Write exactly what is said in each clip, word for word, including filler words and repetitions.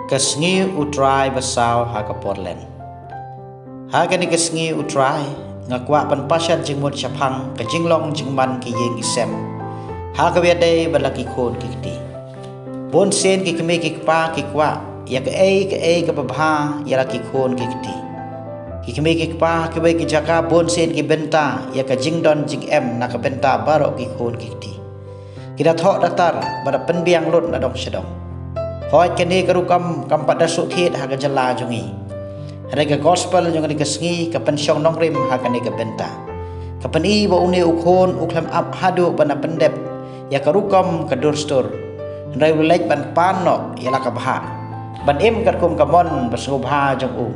Ka sngi U Trai ba saw ha ka Portland. Ha kane ka sngi U Trai, nga kwah ban pashat jingmut shaphang ka jinglong jingman ki ïing ki sem ha kaba ïadei bad la ki khun ki kti. Bun sien ki kmie ki kpa ki kwah ïa kaei kaei kaba bha ïa la ki khun ki kti. Ki kmie ki kpa ha kiwei ki jaka bun sien ki bynta ïa ka jingdon jingem na ka bynta baroh ki khun ki kti. Ki da thoh da tar bad da pynbiang lut na dong sha dong. Hooid, kane ka rukom kam pat da shu thied ha ka jylla jong ngi. Hynrei ka gospel jong kane ka sngi ka pynshong nongrim ha kane ka bynta. Ka pyni ba une u khun u khlem ap haduh ban da pyndep ïa ka rukom ka dur stur. Hynrei u leit ban pan noh ïa la ka bhah, ban im katkum ka mon ba sngewbha jong u.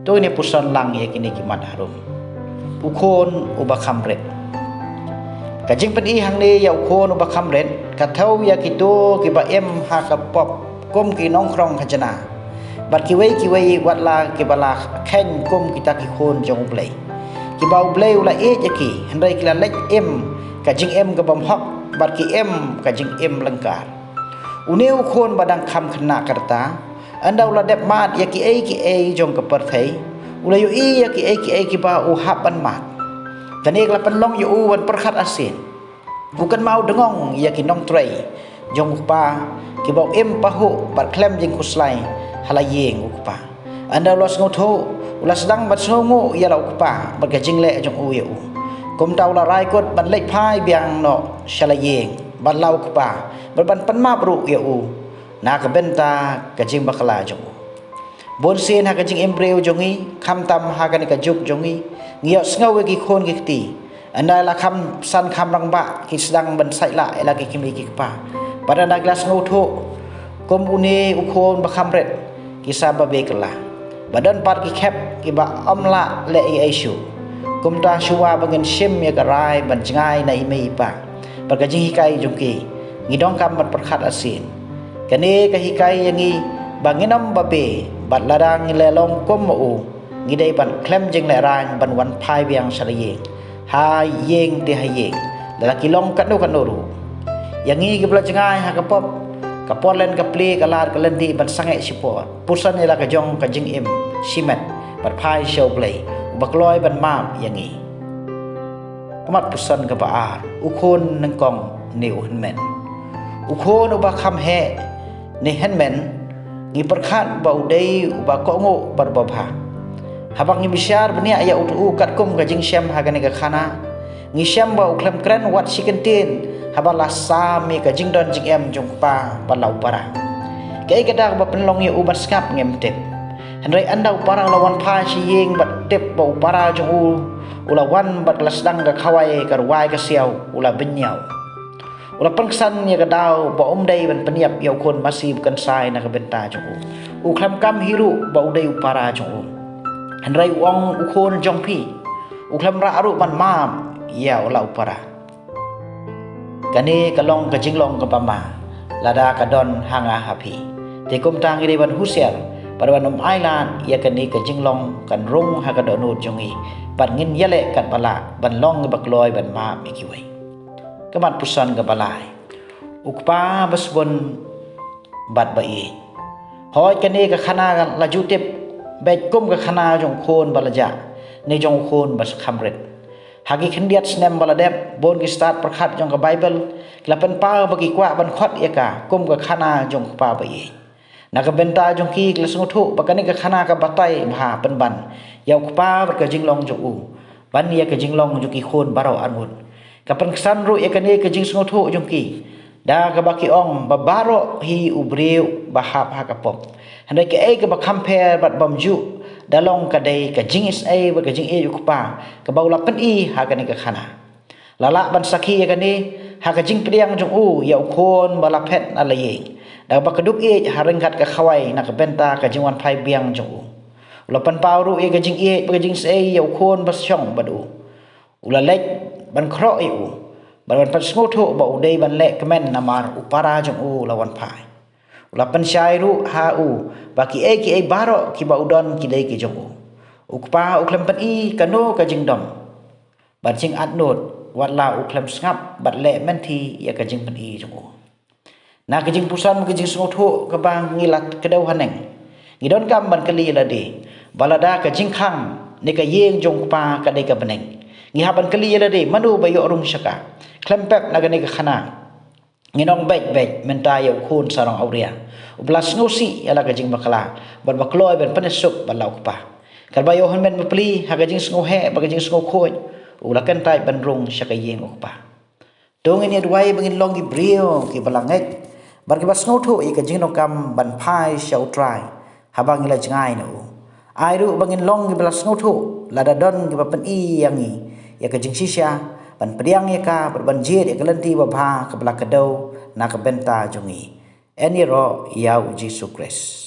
To ngin ïa puson lang ïa kine ki mat harum. U khun uba kham rit. Ka jingpyni hangne ïa u khun uba kham rit ka thew ïa kito kiba im ha ka pop kum ki nongkhrong khajna, bad kiwei kiwei wat la kiba la kheiñ kum kita ki khun jong U Blei, kiba U Blei u la ïeit ïa ki, hynrei ki la leit im ka jingim ka bym hok bad ki im ka jingim lyngkar. Une u khun ba dang kham khynnah ka rta, ynda u la dep mad ïa kiei kiei jong ka pyrthei, u la ïohi ïa kiei kiei kiba u hap ban mad. Kane ka la pynlong ïa u ban pyrkhat arsien. U kynmaw dngong ïa ki nongtrei jong u kpa kiba u im pahuh bad khlem jingkhuslai ha la ïing u kpa. Ynda u la sngewthuh, u la sdang ban sngewnguh ïa la u kpa bad ka jingleh jong u ïa u. Kumta u la rai kut ban leit phai biang noh sha la ïing bad la u kpa bad ban pynmap ruh ïa u na ka bynta ka jingbakla jong u. Bun sien ha ka jingim briew jong ngi, khamtam ha kane ka juk jong ngi, ngi ïohsngew ïa ki khun ki kti, ynda la kham san kham rangbah ki sdang ban sait lah ïa la ki kmie ki kpa. Bad ynda ki la sngewthuh kum une u khun ba kham rit, ki sa babe kylla. Ba don pat ki khep kiba ym lah leh ei ei shuh. Kumta shuwa ba ngin shim ïa ka rai ban jngai na i mei i pa bad ka jinghikai jong ki, ngi donkam ban pyrkhat arsien. Kane ka hikai ïa ngi ba ngin ym babe, bad lada ngi leh long kum ma u, ngi dei ban khlem jinglehrain ban wan phai biang sha la ïing, ha ïing te ha ïing, lada ki long katno katno ruh. Ïa ngi kiba la jngai ha ka pop, ka Portland ka plie ka lad ka lynti ban sangeh shipor, puson ïa la ka jong ka jingim shimet bad phai sha U Blei uba kloi ban map ïa ngi. Ka mat puson kaba ar, u khun nyngkong ne u hynmen. U khun uba kham heh ne hynmen, ngi pyrkhat ba u dei uba kohnguh bad uba bha. Haba ngi bishar bniah ïa uto u katkum ka jingshem ha kane ka khana, ngi shem ba u khlem kren wat shi kyntien haba la sam ïa ka jingdon jingem jong u kpa bad la u para. Kaei kata kaba pynlong ïa u ban sngap ngim tip. Hynrei ynda u para u la wan phai sha ïing bad tip ba u para jong u u la wan bad ka la sdang ka khawai ka rwai ka siaw, u la bynñiaw. U la pynksan ïa ka daw ba um dei ban pynïap ïa u khun masi ba kynsai na ka bynta jong u. U khlem kam hi ruh ba u dei u para jong u. Hynrei u ong, u khun jong phi, u khlem rah ruh ban map ïa u la u para. Kane ka long ka jinglong kaba ma lada ka don ha nga ha phi. Te kumta ngi dei ban husiar bad ban ym ailad ïa kane ka jinglong kan rung ha ka dohnud jong ngi, bad ngin ïaleh katba lah ban long kiba kloi ban map ïa kiwei. Ka mat puson kaba lai, u kpa ba sbun bad ba ïeit. Hooid, kane ka khana la ju tip beit kum ka khana jong u khun ba la jah ne jong u khun ba kham rit. Ha ki khyndiat snem ba la dep, bun ki stad pyrkhat jong ka Baibl ki la pynpaw ba ki kwah ban khot ïa ka kum ka khana jong u kpa ba ïeit. Na ka bynta jong ki, ki la sngewthuh ba kane ka khana ka batai bha pynban ïa u kpa bad ka jinglong jong u, ban ïa ka jinglong jong ki khun baroh arngut. Ka pynksan ruh ïa kane ka jingsngewthuh jong ki da kaba ki ong ba baroh hi u briew ba hap ha ka pop. Hynrei kaei kaba kham pher bad bymjuh da long ka dei ka jingisynei bad ka jingïeit u kpa kaba u la pyni ha kane ka khana. La lah ban sakhi ïa kane ha ka jingpdiang jong u ïa u khun ba la phet na la ïing, da kaba ka duk ïeit ha ryngkat ka khawai na ka bynta ka jingwan phai biang jong u. U la pynpaw ruh ïa ka jingïeit bad ka jingisynei ïa u khun ba shong bad u. U la leit ban khroh ïa u bad ban pynsngewthuh ba u dei ban leh kmen namar u para jong u la wan phai. U la pynshai ruh ha u ba kiei kiei baroh kiba u don ki dei ki jong u. U kpa u khlem pyni kano ka jingdom bad jingatnud, wat la u khlem sngap bad leh mynthi ïa ka jingpyni jong u. Na ka jingpuson ka jingsngewthuh kaba ngi la kdew haneng, ngi donkam ban kylli ïa lade ba lada ka jingkhang ne ka ïing jong u Kpa ka dei ka bneng, ngi hap ban kylli ïa lade mano ba ïoh rung sha ka. Khlem pep na kane ka khana, ngin ong beit beit mynta ïa u khun sarong awria uba la sngewsih ïa la ka jingbakla bad ba kloi ban pynsuk bad la u Kpa. Katba ïoh hynmen bapli ha ka jingsngewheh bad ka jingsngewkhuid, u la kyntait ban rung sha ka ïing u Kpa. To ngin ïa duwai ba ngin long ki briew kiba la ngeit bad kiba sngewthuh ïa ka jingdonkam ban phai sha u Trai haba ngi la jngai na u. Ai ruh ba ngin long kiba la sngewthuh lada don kiba pyni ïa ngi ïa ka jingshisha, ban pdiang ïa ka bad ban jied ïa ka lynti babha kaba la kdew na ka bynta jong ngi. Yn ïaroh ïa u Jisu Khrist.